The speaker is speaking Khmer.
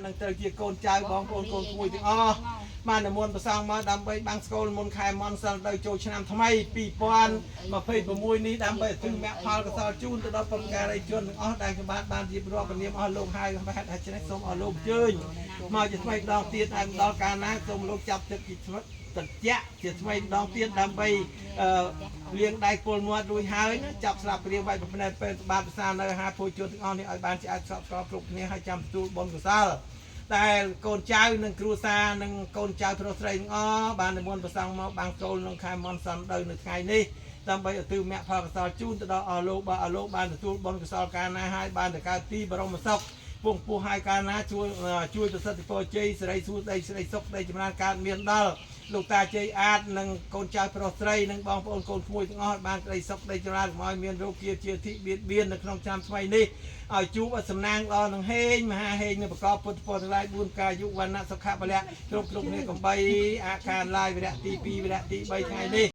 នឹងត្រូវជាកូនចៅបងប្អូនកូនក្មួយទាំងអស់បាននិមន្តប្រសងមកដើម្បីបាំងស្កូលមុនខែមនសិលទៅចូលឆ្នាំថ្មី2026នេះដើម្បីឧទ្ទិសមគ្គផលកុសលជូនទៅដល់បុព្វការីជនទាំងអស់ដែលខ្ញុំបាទបានរៀបរាប់ពនាមអស់លោកហើយហេតុដូច្នេះសូមអស់លោកអញ្ជើញមកជាថ្មីម្ដងទៀតហើយមកដល់កាលណាសូមលោកចាប់ទឹកជាថ្មីត្រជាក់ជាថ្មីម្ដងទៀតដើម្បីអឺលាងដៃពុលមាត់រួចហើយណាចាប់ស្លាបព្រាវវាយប្រផ្នែកពេលបាទភាសានៅហាភួយជនទាំងអស់នេះឲ្យបានឆ្អែតស្កប់ស្កល់គ្រប់គ្នាហើយចាំទទួលបុណ្យកុសល ដែលកូនចៅនិងគ្រួសារនិងកូនចៅប្រុសស្រីទាំងអស់បាននិមន្តប្រសង់មកបាំងកូលក្នុងខែមនសន្នដូវនៅថ្ងៃនេះដើម្បីឧទ្ទិសមគ្គផលកុសលជូនទៅដល់អស់លោកបើអស់លោកបានទទួលបុណ្យកុសលកាលណាហើយបានទៅកើតទីបរមសុខពងពោះហើយកាលណាជួយជួយប្រសិទ្ធពរជ័យសិរីសួស្តីសិរីសុខដីចម្រើនកើតមានដល់លោកតាជ័យអាតនិងកូនចៅប្រុសស្រីនិងបងប្អូនកូនក្មួយទាំងអស់បានក្តីសុខដីចម្រើនកុំឲ្យមានរោគាជាធិបៀតបៀននៅក្នុងឆ្នាំថ្មីនេះឲ្យជួបឲ្យសំណាងល្អនឹងហេងមហាហេងនឹងប្រកបពុទ្ធពរទាំងឡាយ4កាយុវណ្ណៈសុខៈពលៈគ្រប់គ្រប់គ្នាកំបីអាខានឡាយវរៈទី2វរៈទី3ថ្ងៃនេះ។